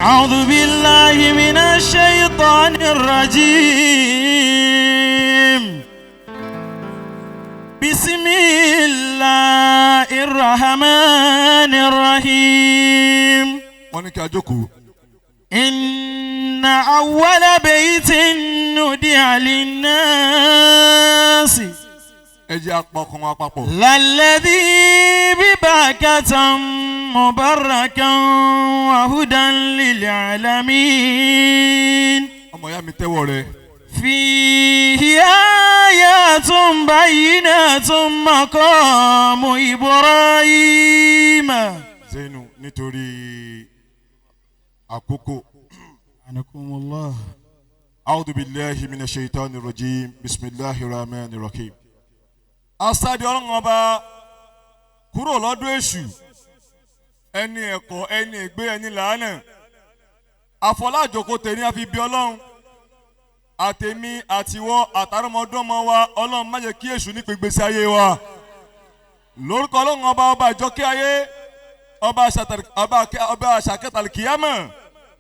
أعوذ بالله من الشيطان الرجيم. بسم الله الرحمن الرحيم. Wọ́n ní kí a jókòó. إن أول بيت وضع للناس Ẹ jẹ́ apá ọkàn wa papọ̀. للذي ببكة مباركا وهدى للعالمين. Ọmọ ìyá mi, tẹ́wọ́ rẹ. فيه آيات بينات مقام إبراهيم. Zainu, nítorí àkókò. أنكم الله. أعوذ بالله من الشيطان الرجيم، بسم الله الرحمن الرحيم. Asáde Ọlọ́run Ọba kúrò lọ́dọ̀ èṣù, ẹni ẹ̀kọ́, ẹni ègbé, ẹni làánà. Àfọlájòkó tèmi àfi bí Ọlọ́run àtèmi àtiwọ́ àtàrọmọdọ́mọ wa. Ọlọ́run, má jẹ́ kí èṣù nípe gbèsè ayé wa. Lórúkọ Ọlọ́run Ọba, ọba ìjọkẹ́ ayé, ọba àṣàkẹ́tàlìkìyàmọ̀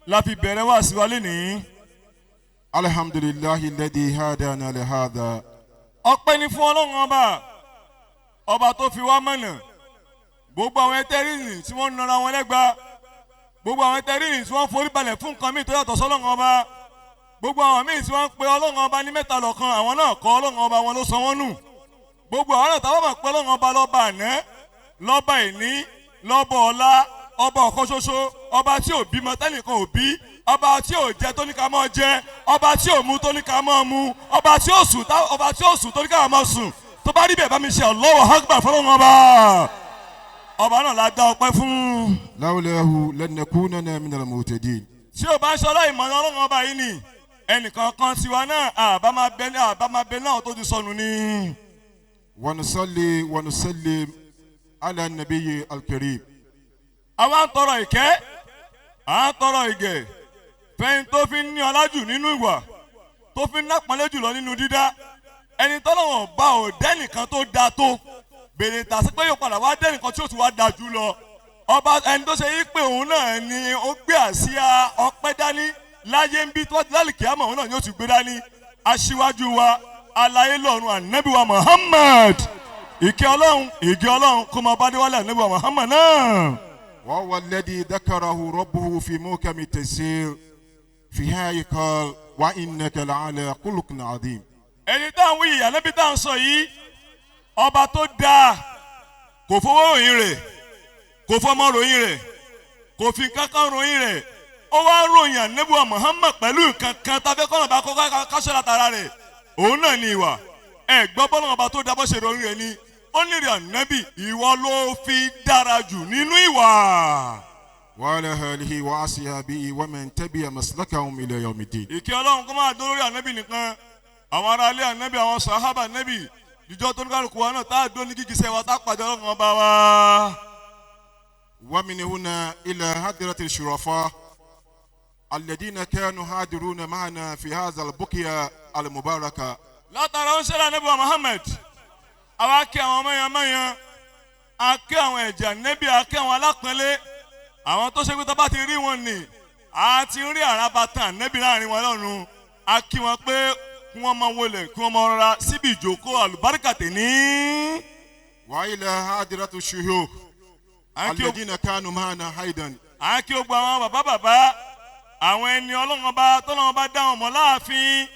la fi bẹ̀rẹ̀ wá sí wa lénìí. الحمد لله الذي هدانا لهذا. Ọpẹ́ ni fún Ọlọ́run Ọba, ọba tó fi wá mọ̀nà. Gbogbo àwọn ẹtẹ́rìnì tí wọ́n ń nara wọn lẹ́gba, gbogbo àwọn ẹtẹ́rìnì tí wọ́n forí balẹ̀ fún nǹkan míì tó yàtọ̀ sọ́lọ́run Ọba, gbogbo àwọn míì tí wọ́n ń pe Ọlọ́run Ọba ní mẹ́ta lọ́kan, àwọn náà kọ́, Ọlọ́run Ọba wọn ló sọ wọ́n nù. Gbogbo àwọn náà táwọn mọ̀ pé Ọlọ́run Ọba lọ́ba àná, lọ́ba ìní, lọ́ba ọ̀la, ọba ọ̀kan ṣoṣo, ọba tí ò bímọ tẹ́nìkan ò bí, ọba tí ò jẹ tó ní ká mọ́ jẹ, ọba tí ò mu tó ní ká mọ́ mu, ọba tí ò sùn tó ní ká mọ́ sùn. Tó bá rí bẹ́ẹ̀, bá mi ṣe Allahu Akbar fọlọ́run Ọba. Ọba náà la dá ọpẹ́ fún. لولاه لن نكوننا من المهتدين. Tí o bá ń ṣọlá ìmọ̀ràn Ọlọ́run Ọba yìí ni, ẹnìkan kan tiwa náà àbá máa bẹ náà tó ti sọnù ni. ونصلي ونسلم على النبي الكريم. Àwa ń tọrọ ìkẹ́, à ń tọrọ ìgẹ̀ fẹ́yìn tó fi ń ní ọlá jù nínú ìwà, tó fi ń nápọ̀nlé jùlọ nínú dídá, ẹni tọ́lọ́wọ̀n bá ò dẹ́nìkan tó da tó bèrè tàṣí pé yóò padà wá dẹ́nìkan tí ó tún wá da jù lọ, ọba ẹni tó ṣe yí pé òun náà ni ó gbé àsíá ọpẹ́ dání láyé ń bí tó ti lálùkì àmọ́ òun náà ni ó ti gbé dání, aṣíwájú wa aláyé lọ́run, ànábì wa Muhammad. Ìkẹ́ Ọlọ́run, ìgẹ́ Ọlọ́run kó máa bá déwálé ànábì wa Muhammad náà. وهو الذي ذكره ربه في محكم التنزيل في هاي قال: وإنك لعلى خلق عظيم. Ẹni tá à ń wí yìí, ànábì tá à ń sọ yìí, ọba tó dáa kò fowó ròyìn rẹ̀, kò fọmọ ròyìn rẹ̀, kò fi nǹkan kan ròyìn rẹ̀. Ó wá ròyìn ànábì wa Muhammad pẹ̀lú nǹkan kan tá a fẹ́ kọ́nà bá kọ́ káṣọ́ látara rẹ̀, òun náà ni ìwà. Ẹ gbọ́ bọ́lá ọba tó dáa bó ṣe ròyìn rẹ̀ ni, ó ní rẹ̀ ànábì, ìwọ ló fi dára jù nínú ìwà. وعلى آله وأصحابه ومن تبع مسلكهم إلى يوم الدين. Ìkẹ́ Ọlọ́run kó máa dó lórí ànábì nìkan, àwọn ará ilé ànábì, àwọn sàhábà ànábì, ìjọ tó ní kálukú wa náà tá a dó ní gìgísẹ̀ wa tá a pàdé Ọlọ́run Ọba wa. ومن هنا إلى حضرة الشرفاء الذين كانوا حاضرون معنا في هذا البقية المباركة. Látara ń ṣẹlẹ̀ ànábì wa Muhammad, àwa kí àwọn mọ̀yánmọ́yán, a kí àwọn ẹ̀jẹ̀ ànábì, a kí àwọn alápọ̀nlé, àwọn tó ṣe pé tó bá ti rí wọn nì, a ti rí àràbàtàn ànábì láàrin wọn lọ́run. A kí wọn pé kí wọ́n máa wọlé, kí wọ́n máa rọra síbi ìjókòó àlùbáríkà tèní. وإلى حضرة الشيوخ الذين كانوا معنا أيضا. À ń kí gbogbo àwọn bàbá bàbá, àwọn ẹni Ọlọ́run Ọba tọ́lọ́run Ọba dá wọn mọ́ láàfin,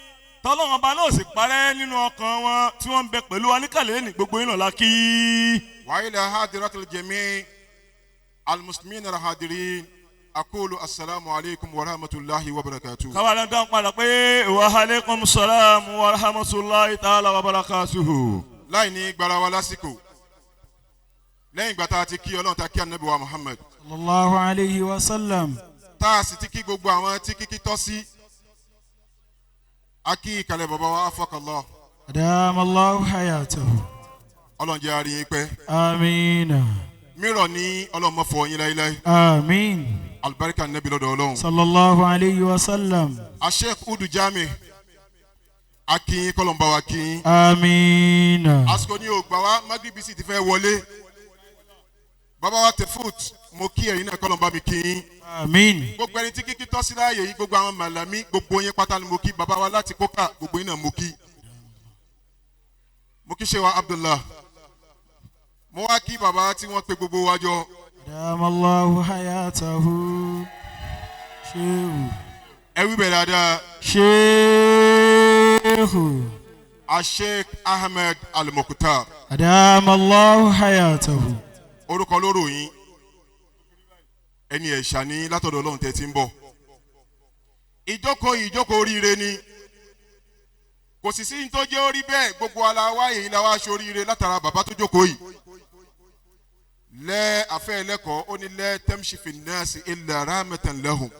tọ́lọ́run Ọba náà sì parẹ́ nínú ọkàn wọn, tí wọ́n ń bẹ pẹ̀lú wa níkàlẹ́ ní gbogbo yín náà la kí. وإلى حضرة الجميع المسلمين الحاضرين أقول: السلام عليكم ورحمة الله وبركاته. Káwa náà dáhùn padà pé wa alaikum salam wa rahmatulahi ta'ala wa barakatuhu. Láì ní gbara wa lásìkò, lẹ́yìn ìgbà tá a ti kí Ọlọ́run, tá a kí ànábì wa Muhammad, صلى الله عليه وسلم, tá a sì ti kí gbogbo àwọn tí kíkí tọ́ sí, a kí ìkàlẹ̀ bàbá wa afọkànlọ. أدام الله حياته. Ọlọ́run jẹ́ a rí yín pẹ́. آمين. Mírọ̀ ní Ọlọ́run mọ́ fọ yín láíláí. آمين. Alibarika nẹ́bí lọ́dọ̀ Ọlọ́run. صلى الله عليه وسلم. Asheikh Udu Jami, a kí yín, kọ́lọ́mbà wa kí yín. آمين. Àsìkò ní ògbà wa, magribi sì ti fẹ́ wọlé. Bàbá wa Tefut, mo kí ẹ̀yin náà, kọ́lọ́mbà mi kí yín. Àmín. Gbogbo ẹni tí kíkí tọ́ sí láàyè yìí, gbogbo àwọn màlámí, gbogbo yín pátá ni mo kí. Bàbá wa láti kókà, gbogbo yín náà mo kí. Mo kí Shewa Abdullah. Mo wá kí bàbá tí wọ́n pe gbogbo wa jọ. Adamallahu hayatahu. Shehu. Ẹ wí bẹ̀ dáadáa. Shehu. Sheikh Ahmed Al-Mukhtar. Adamallahu hayatahu. Orúkọ lóró yín, ẹni ẹ̀ṣà ní látọ̀dọ̀ Ọlọ́run tẹ́ ti ń bọ̀. Ìjókòó yìí, ìjókòó oríire ni. Kò sì sí ní tó jẹ́ orí bẹ́ẹ̀. Gbogbo ala wa èyí la wá aṣoríire látara bàbá tó jókòó yìí. Lẹ́ afẹ́ ẹlẹ́kọ̀ọ́ ó ní lẹ́ tamshi fi nnasi illa rahmatan lahum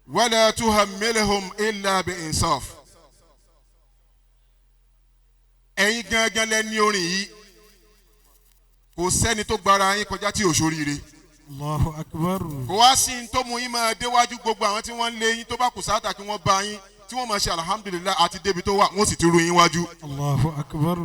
wala tuhammilhum illa bi insaf. Ẹ̀yin gangan lẹ ní orin yìí. Kò sẹ́ni tó gbára yín kọjá tí ò ṣoríire. Allahu akbar. Kò wá sí ní tó mú yín máa déwájú gbogbo àwọn tí wọ́n ń lé yín, tó bá kù sáátà kí wọ́n bá yín, tí wọ́n máa ṣe alhamdulilayi àti débi tó wà, wọ́n sì ti rú yín wájú. Allahu akbar.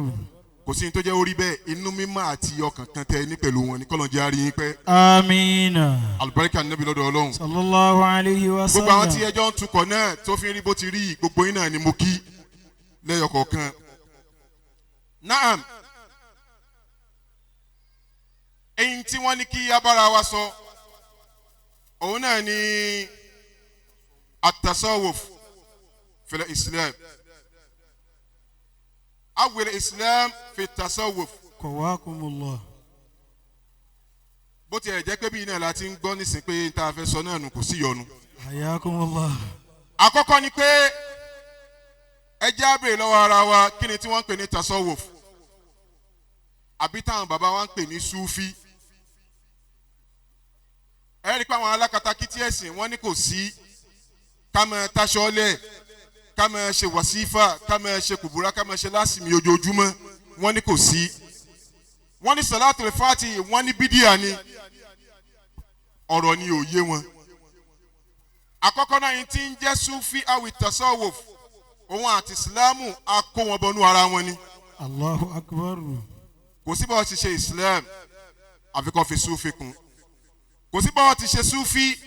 Kò sí ní tó jẹ́ orí bẹ́ẹ̀. Inú mímọ́ àti ọkàn kan tẹ ní pẹ̀lú wọn ní kọ́lọ́njẹ́ àárín yín pẹ́. Amina. Àlùbáríkà níbi lọ́dọ̀ Ọlọ́run. Sallallahu alayhi wa Gbogbo àwọn tí sallam. ẹjọ́ ń tukọ̀ náà tó fi ń rí bó ti rí yìí, gbogbo yín náà ni mo kí lẹ́yọ kọ̀ọ̀kan. Naam, èyí tí wọ́n ní kí abára wa sọ òun náà ni at-tasawuf fil Islam, awil Islam fi tasawuf. Qawakumullah. Bó tiẹ̀ jẹ́ pé bí iná la ti ń gbọ́ nísìn pé tá a fẹ́ sọ náà nù, kò sí yọnu. Hayakumullah. Àkọ́kọ́ ni pé ẹ jẹ́ á béèrè lọ́wọ́ ara wa, kí ni tí wọ́n ń pè ní tasawuf, àbí táwọn bàbá wa ń pè ní sufi? Ẹ rí i pé àwọn alákatakítí ẹ̀sìn, wọ́n ní kò sí ká máa taṣọ lẹ̀, ká máa ṣe wàsífà, ká máa ṣe kùbúrá, ká máa ṣe lásìmí ojoojúmọ́. Wọ́n ní kò sí. Wọ́n ní sàlátùl fàtì, wọ́n ní bídíà ni. Ọ̀rọ̀ ni ò yé wọn. Àkọ́kọ́ náà, yìí tí ń jẹ́ sufi awi tasawuf, òun àti ìsìláàmù, a kó wọn bọnú ara wọn ni. Allahu akbar. Kò sí báwọn ti ṣe islam àfi kó fi sufi kún. Kò sí báwọn ti ṣe sufi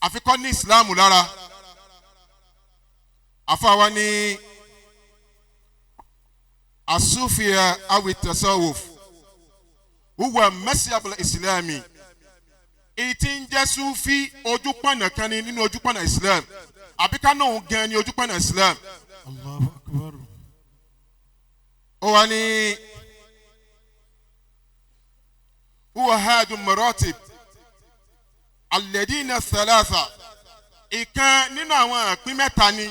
àfi kó ní ìsìláàmù lára. Àfàwa ní asufiya awi tasawuf huwa masiabul islami. Èyí tí ń jẹ́ sufi, ojúpọ̀nà kan ni nínú ojúpọ̀nà islam, àbí ká náà gan ni ojúpọ̀nà islam. Allahu akbar. Ó wà ní huwa hadu maratib alladina thalatha. Ìkan nínú àwọn ìpín mẹ́ta ni.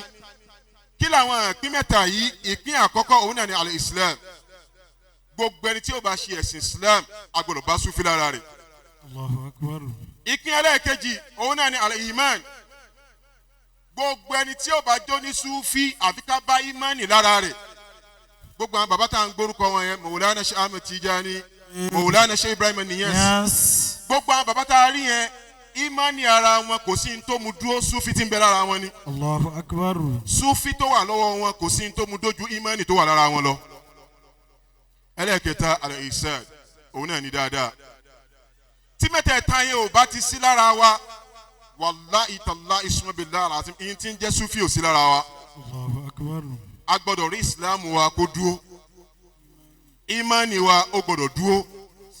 Kí làwọn ìpín mẹ́ta yìí? Ìpín àkọ́kọ́, òun náà ni al-islam. Gbogbo ẹni tí ó bá ṣe ẹ̀sìn islam, a gbọ́dọ̀ bá sufi lára rẹ̀. Allahu akbar. Ìpín ẹlẹ́ẹ̀kejì, òun náà ni al-iman. Gbogbo ẹni tí ó bá jó ní sufi, àfi ká bá imani lára rẹ̀. Gbogbo àwọn bàbá tá à ń gbórúkọ wọn yẹn, Mawlana Sheikh Ahmed Tijani, Mawlana Sheikh Ibrahim Niyas, Yes. gbogbo àwọn bàbá tá a rí yẹn, imani ara wọn, kò sí ní tó mu dúró, sufi tí ń bẹ lára wọn ni. Allahu akbar. Sufi tó wà lọ́wọ́ wọn, kò sí ní tó mu dójú imani tó wà lára wọn lọ. Ẹlẹ́ẹ̀kẹta, al-ihsan, òun náà ní dáadáa. Tí mẹ́tẹ̀ẹ̀ta yẹn ò bá ti sí lára wa, wàláhì tàláhì summa billahi alazim, ìyẹn tí ń jẹ́ sufi ò sí lára wa. Allahu akbar. A gbọ́dọ̀ rí ìsìláàmù wa kó dúró, ìmánì wa ó gbọ́dọ̀ dúró.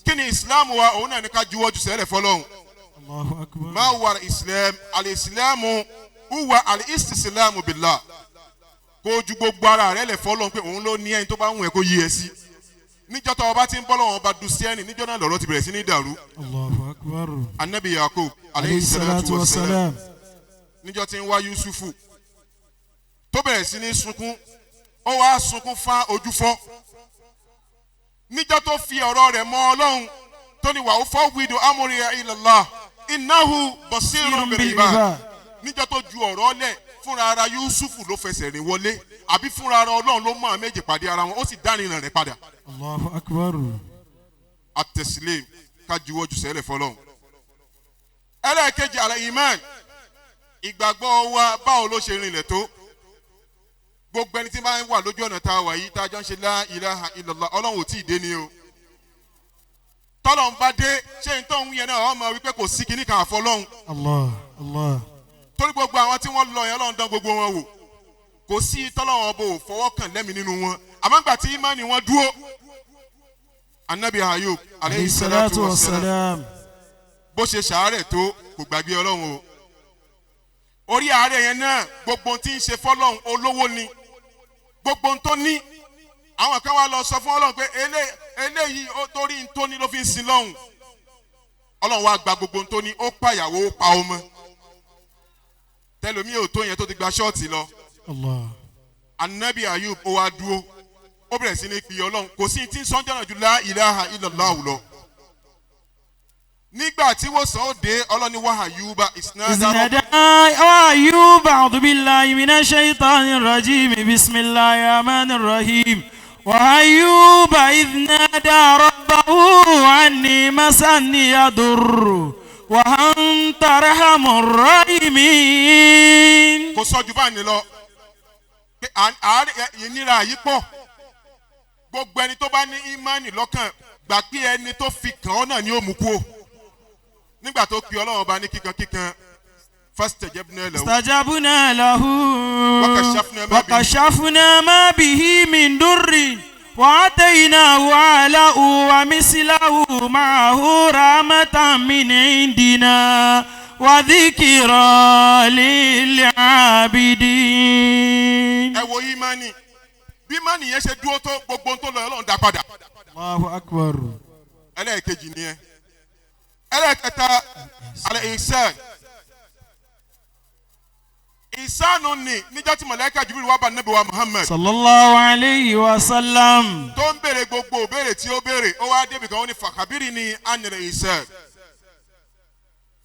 Kí ni ìsìláàmù wa? Òun náà ní ká juwọ́ ju sẹ́lẹ̀ fọlọ́hún. Allahu akbar. Ma huwa al-islam? Al-islamu huwa al-istislamu billah. Kó ju gbogbo ara rẹ̀ lẹ̀ fọlọ́hún pé òun ló ní ẹni tó bá wù ẹ́ kó yí ẹ sí. Níjọ́ tó o bá ti ń bọ́ lọ́wọ́ ọba du sẹ́ni, níjọ́ náà lọ́rọ́ ti bẹ̀rẹ̀ sí ní dàrú. Allahu akbar. Anabi Yakub Alayhi salatu wa salam. Níjọ́ tí ń wá Yusufu, tó bẹ̀rẹ̀ sí ní sunkún, ó wá sunkún fá ojú fọ́. Níjọ́ tó fi ọ̀rọ̀ rẹ̀ mọ́ Ọlọ́run, tó ní wa ufawwidu amri ilallah innahu basirun bil ibad, níjọ́ tó ju ọ̀rọ̀ lẹ̀ fúnra ara, Yusufu ló fẹsẹ̀ rìn wọlé, àbí fúnra ara Ọlọ́run ló mú àwọn méjì pàdé ara wọn, ó sì dánìràn rẹ̀ padà. Allahu akbar. At-taslim, ká juwọ́ ju sẹ́lẹ̀ fọlọ́run. Ẹlẹ́ẹ̀kejì, al-iman. Ìgbàgbọ́ wa, báwo ló ṣe rinlẹ̀ tó? Gbogbo ẹni tí máa ń wà lójú ọ̀nà tá a wà yìí, tá a jọ ń ṣe la ilaha illallah, Ọlọ́run ò tí ì dé ni o. Tọ́lọ́run bá dé, ṣé n tó ń yẹn náà ọmọ wípé kò sí kinní kan àfọlọ́hun? Allah Allah. Torí gbogbo àwọn tí wọ́n lọ yẹn, Ọlọ́run dán gbogbo wọn wò. Kò sí tọ́lọ́run ọba ò fọwọ́ kàn lẹ́mìí nínú wọn, àmọ́ gbà tí ìmánì wọn dúró. Anabi Ayub alayhi salatu wa salam. Bó ṣe ṣàárẹ̀ tó, kò gbàgbé Ọlọ́run o. Orí àárẹ̀ yẹn náà, gbogbo ohun tí ń ṣe fọ́lọ́run, olówó ni, gbogbo ohun tó ní. Àwọn kan wá lọ sọ fún Ọlọ́run pé eléyìí ó torí ohun tó ní ló fi ń sin lọ́hùn. Ọlọ́run wá gba gbogbo ohun tó ní, ó pàyàwó, ó pa ọmọ. Tẹlomi ò tó yẹn tó ti gba ṣọ́ọ̀tì lọ. Allah. Anabi Ayub, ó wá dúró, ó bẹ̀rẹ̀ sí ní pè Ọlọ́run. Kò sí tí ń sọ́njọ́ náà ju la ilaha illallah lọ. Nígbà tí wòsàn ó dé, Ọlọ́ni wa Ayuba إذ نادى أيوب. أعوذ بالله من الشيطان الرجيم. بسم الله الرحمن الرحيم. وأيوب إذ نادى ربه أني مسني الضر وأنت أرحم الراحمين. Kò sọ ju báyìí lọ pé àárẹ̀ ìnira yìí pọ̀. Gbogbo ẹni tó bá ní ìmánì lọ́kàn gbà pé ẹni tó fi kàn ọ́ náà ni ó mú kú o. Nígbà tó pe Ọlọ́run ọba ní kíkan kíkan, fastajabna lahu. استجبنا له. وكشفنا ما به. وكشفنا ما به من ضر وآتيناه أهله ومثله معه رحمة من عندنا وذكرى للعابدين. Ẹ wo ìmánì, bí ìmánì yẹn ṣe dúró tó, gbogbo ohun tó lọ, Ọlọ́run dá padà. الله أكبر. Ẹlẹ́ẹ̀kejì nìyẹn. Ẹlẹ́ẹ̀kẹta, al-ihsan. Ìsánu ni níjọ́ tí mọ̀lẹ́kà Jibril wá bá Nábì wa Muhammad صلى الله عليه وسلم. tó ń béèrè gbogbo béèrè tí ó béèrè, ó wá débi kan, ó ní فأخبرني عن الإحسان,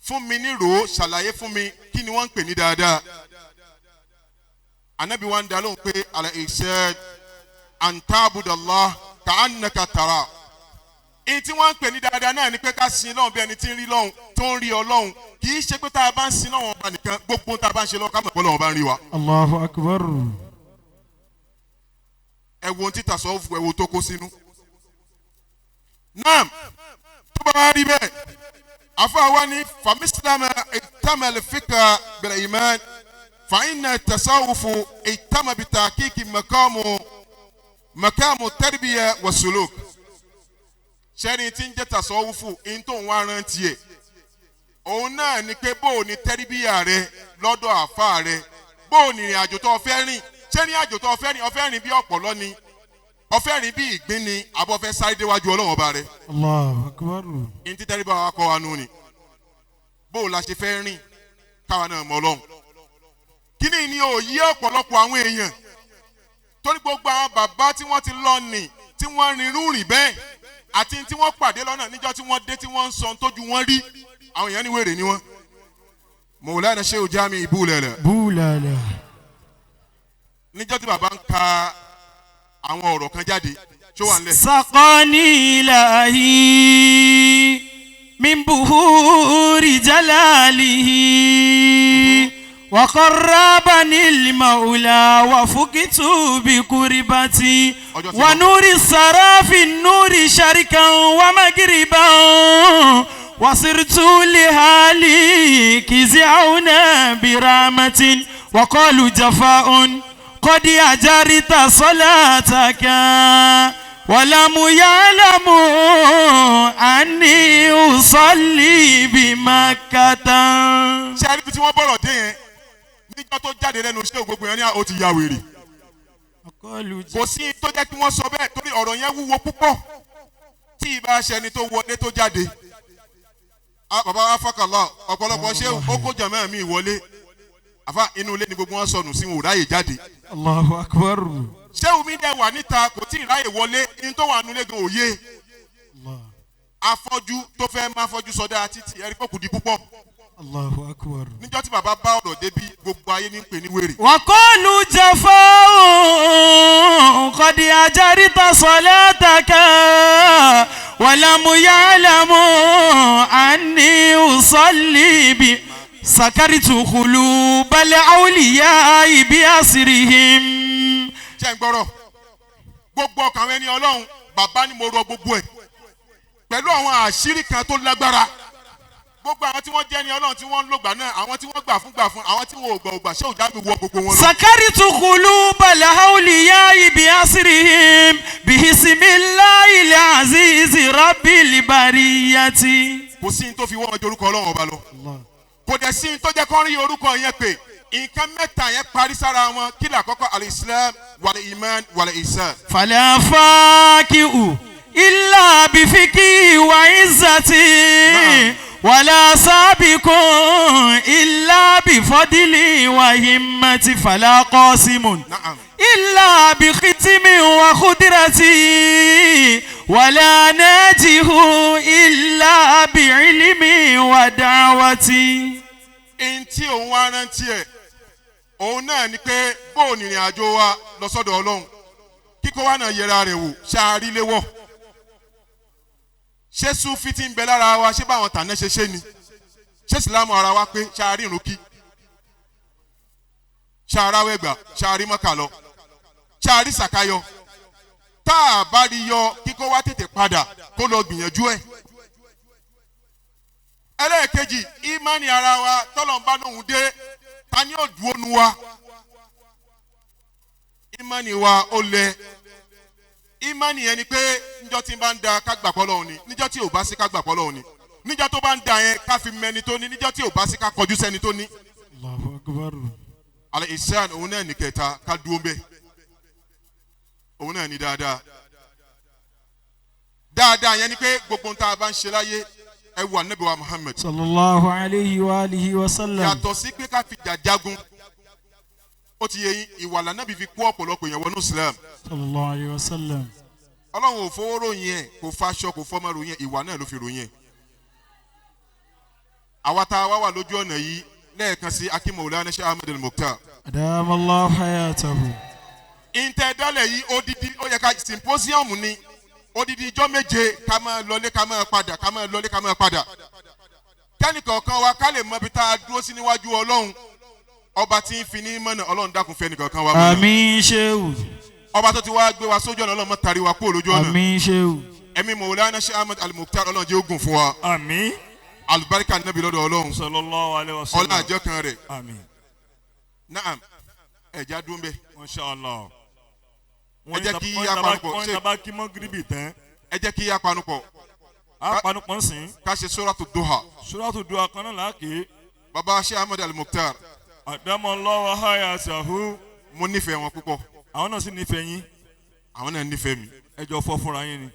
fún mi ní rò ó, ṣàlàyé fún mi kí ni wọ́n ń pè ní dáadáa. Anabi wa ń dá lóhùn pé الإحسان أن تعبد الله كأنك تراه. Èyí tí wọ́n ń pè ní dáadáa náà ni pé ká sin lọ́hùn bí ẹni tí ń rí lọ́hùn, tó ń rí Ọlọ́hun. Kì í ṣe pé tá a bá ń sin lọ́hùn ọba nìkan, gbogbo tá a bá ń ṣe lọ́hùn, ká mọ̀ pé Ọlọ́hun ọba ń rí wa. الله أكبر. Ẹ wo ohun tí tasawufu, ẹ wo tó kó sínú. Naam, tó bá wá rí bẹ́ẹ̀, afa wa ni فمثلما اهتم الفقه بالإيمان فإن التصوف اهتم بتحقيق مقام التربية والسلوك. Sẹ́ni tí ń jẹ́ tasawufu ń tó ń wá rántí ẹ̀, òun náà ni pé bó o ní tẹ́rìbíyà rẹ lọ́dọ̀ àfa rẹ, bó o ní ìrìn àjò tó o fẹ́ rìn. Ṣé ní àjò tó o fẹ́ rìn, o fẹ́ rìn bí ọ̀pọ̀lọ́ ni, o fẹ́ rìn bí ìgbín ni, àbọ̀ fẹ́ sáré déwájú Ọlọ́run ọba rẹ? الله أكبر. Ní tí tẹ́rìbíyà wa kọ́ wa nù ni bó o la ṣe fẹ́ rìn káwa náà mọ Ọlọ́run. Kíní ni ò yí ọ̀pọ̀lọpọ̀ àwọn èèyàn, torí gbogbo àwọn bàbá tí wọ́n ti lọ nì, tí wọ́n rin irú rìn bẹ́ẹ̀, àti tí wọ́n pàdé lọ́nà níjọ́ tí wọ́n dé, tí wọ́n ń sọ tójú wọn rí, àwọn èèyàn ní wèrè ni wọ́n. Mọ̀wúlánà Shehu Jami Ibulẹ̀lẹ̀. Búlàlà. Níjọ́ tí bàbá ń ka àwọn ọ̀rọ̀ kan jáde tó wà nílẹ̀. سقاني إلهي من بحور جلاله وقربني المولى وفقت بقربتي Ọjọ́ ti lọ. ونور السرى في النور شرقا ومغربا وصرت لهالي كزعونا برحمة وقالوا جفاء قد أجرت صلاتك ولم يعلموا أني أصلي بمكة. Ṣé a rí ibi tí wọ́n bọ̀rọ̀ dé yẹn? Níjọ́ tó jáde lẹ́nu iṣẹ́, gbogbo yẹn ní ó ti ya wèrè. Kò sí tó jẹ́ kí wọ́n sọ bẹ́ẹ̀, torí ọ̀rọ̀ yẹn wúwo púpọ̀. Tí ìbá ṣẹni tó wọlé tó jáde. Ah, bàbá wa fọkànlá ọ̀pọ̀lọpọ̀ ṣé ó kó jàmọ́ mi wọlé, àfa inú ilé ni gbogbo wọn sọnù sí, wọn ò ráyè jáde. الله أكبر. Ṣé omi dẹ̀ wà níta, kò tí ì ráyè wọlé, ní tó wà nulẹ̀ gan òye. الله. Afọ́jú tó fẹ́ máa fọ́jú sọdá títì, ẹ̀rí pọ̀ kù di púpọ̀. الله أكبر. Níjọ́ tí bàbá bá ọ̀rọ̀ débi, gbogbo ayé ní ń pè ní wèrè. وقالوا جفاء قد أجرت صلاتك ولم يعلموا أني أصلي ب سكرت قلوب الأولياء بأسرهم. Ṣé ń gbọ́rọ̀? Gbogbo ọkàn àwọn ẹni Ọlọ́run, bàbá ni mo rọ gbogbo ẹ̀. Pẹ̀lú àwọn àṣírí kan tó lágbára. Gbogbo àwọn tí wọ́n jẹ́ ní Ọlọ́run tí wọ́n ń lògbà náà, àwọn tí wọ́n gbà fún gbà fún, àwọn tí wọ́n ò gbà ò gbà, ṣé òjá mi wọ gbogbo wọn lọ. سكرت قلوب الأولياء بأسرهم باسم الله العزيز رب البرية. Kò sí ní tó fi wọ́n wọn ju orúkọ Ọlọ́run ọba lọ. Kò dẹ̀ sí ní tó jẹ́ kó rí orúkọ yẹn pé nǹkan mẹ́ta yẹn parí sára wọn. Kí ni àkọ́kọ́? Al-Islam wal-Iman wal-Ihsan. فلا فاكئ إلا بفكي وعزتي نعم. ولا سابق إلا بفضلي وهمتي فلا قاسم نعم. إلا بختم وقدرتي ولا ناجه إلا بعلمي ودعوتي. Ẹni tí òun wá rántí ẹ̀, òun náà ni pé bóun ìrìn àjò wa lọ sọ́dọ̀ Ọlọ́run, kíkó wa náà yẹra rẹ̀ wò, ṣáàrí léwọ̀, ṣé Súfì tí ń bẹ lára wa, ṣé báwọn tàná ṣe ṣe ni, ṣé Ìsìlámù ara wa pé, ṣáàrí ìrun kí, ṣáàráwẹ̀ gbà, ṣáàrí mọ́kà lọ, ṣáàrí sàkáyọ. Tá a bá rí yọ, kíkó wa tètè padà kó lọ gbìyànjú ẹ̀. Ẹlẹ́ẹ̀kejì, ìmánì ara wa, tọ́lọ̀ ń bá lóhùn dé, ta ni ó dúró nu wa? Ìmánì wa ó lẹ. Ìmánì yẹn ni pé níjọ́ tí ń bá ń da, ká gbà pọ́ lọ́hùn ni. Níjọ́ tí ò bá sí, ká gbà pọ́ lọ́hùn ni. Níjọ́ tó bá ń da yẹn, ká fi mẹni tó ní. Níjọ́ tí ò bá sí, ká kọjú sẹ́ni tó ní. الله أكبر. Al-Ihsan, òun náà ní kẹta, ká dúró bẹ́ẹ̀. Òun náà ní dáadáa. Dáadáa yẹn ni pé gbogbo ohun tá a bá ń ṣe láyé, ẹ wo Ànábì wa Muhammad. صلى الله عليه وآله وسلم. Yàtọ̀ sí pé ká fi jà jagun, ó ti yẹ yín, ìwà lànàbí fi kó ọ̀pọ̀lọpọ̀ èèyàn wọnú Islam. صلى الله عليه وسلم. Ọlọ́run ò fowó ròyìn ẹ̀, kò faṣọ, kò fọmọ ròyìn ẹ̀, ìwà náà ló fi ròyìn ẹ̀. Àwa tá a wá wà lójú ọ̀nà yìí, lẹ́ẹ̀kan sí, akínmọ̀ọ́lá Sheikh Ahmed Al-Mukhtar. أدام الله حياته. Ìtẹ̀dálẹ̀ yìí, odidi ó yẹ ká symposium ni, odidi ijọ́ 7, ká máa lọlé, ká máa padà, ká máa lọlé, ká máa padà, kẹ́nìkọ̀ọ̀kan wa ká lè mọ ibi tá a dúró sí níwájú Ọlọ́run ọba tí ń fi ní mọ̀nà. Ọlọ́run, dákun, fẹ́ nìkọ̀ọ̀kan wa mọ̀nà. Àmín, Shehu. Ọba tó ti wá gbé wa sójú ọ̀nà, Ọlọ́run má tarí wa kúrò lójú ọ̀nà. Àmín, Shehu. Ẹ̀mí Mọ̀wúlánà Sheikh Ahmed Al-Mukhtar, Ọlọ́run jẹ́ ogun fún wa. Àmín. Alùbáríkà Nàbí lọ́dọ̀ Ọlọ́run. صلى الله عليه وسلم. Ọlá àjọ kan rẹ̀. Àmín. Naam, ẹ̀já dún bẹ́ẹ̀. ما شاء الله. Ẹ jẹ́ kí a panupọ̀. Wọ́n ní taba kí mọ́gìrìbì tán. Ẹ jẹ́ kí a panupọ̀. A panupọ̀ sìn. Ká ṣe Suratu Duha. Suratu Duha kan náà láàkè. Baba Sheikh Ahmed Al-Mukhtar, أدام الله حياته. Mo nífẹ̀ẹ́ wọn púpọ̀. Àwọn náà sì nífẹ̀ẹ́ yín. Àwọn náà nífẹ̀ẹ́ mi. Ẹ jọ fọ́ fúnra yín ni.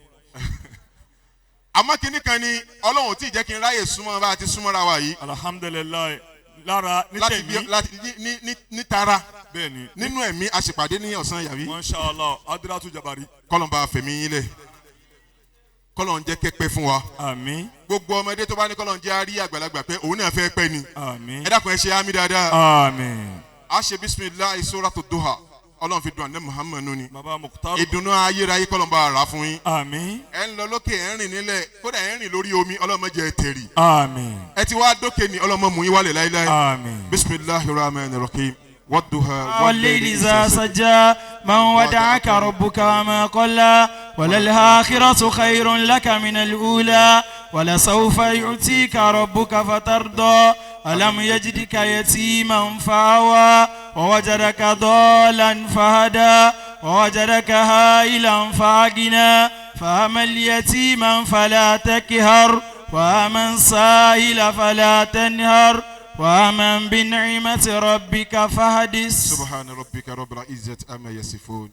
Àmọ́ kinní kan ni Ọlọ́run ò tí ì jẹ́ kí n ráyè súnmọ́ bá a ti súnmọ́ra wa yìí. Alhamdulillahi, lára Láti bí nítẹ̀mí. Láti ní tara. Bẹ́ẹ̀ ni. Nínú ẹ̀mí, àṣepàdé ní ọ̀sán yàrá. ما شاء الله, adiratu jabari. Kọ́lọ́n fẹ̀mí yín lẹ̀, kọ́lọ́n jẹ́ kẹ́pẹ́ fún wa. Àmín. Gbogbo ọmọdé tó bá ní kọ́lọ́n jẹ́ àrí àgbàlagbà pé òun náà fẹ́ pẹ́ ni. Àmín. Ẹ dákun, ẹ ṣe àmín dáadáa. Àmín. A ṣe bisimilahi Suratu Duha. Ọlọ́run fi dùn àná Muhammadu ni. Baba Mukhtar. Ìdùnnú ayérayé, kọ́lọ́n bá rà fún yín. Àmín. Ẹ ń lọ lókè, ẹ ń rìn nílẹ̀, kódà ẹ ń rìn lórí omi, Ọlọ́run má jẹ́ ẹ tẹ̀rì. Àmín. Ẹ ti wá dókè ní, Ọlọ́run má mú yín wálẹ̀ láéláé. Àmín. بسم الله الرحمن الرحيم والضحى. والليل إذا سجى ما ودعك ربك وما قلى وللآخرة خير لك من الأولى ولسوف يعطيك ربك فترضى ألم يجدك يتيما فآوى ووجدك ضالا فهدى ووجدك عائلا فأغنى فأما اليتيم فلا تقهر وأما السائل فلا تنهر وأما بنعمة ربك فحدث. سبحان ربك رب العزة عما يصفون.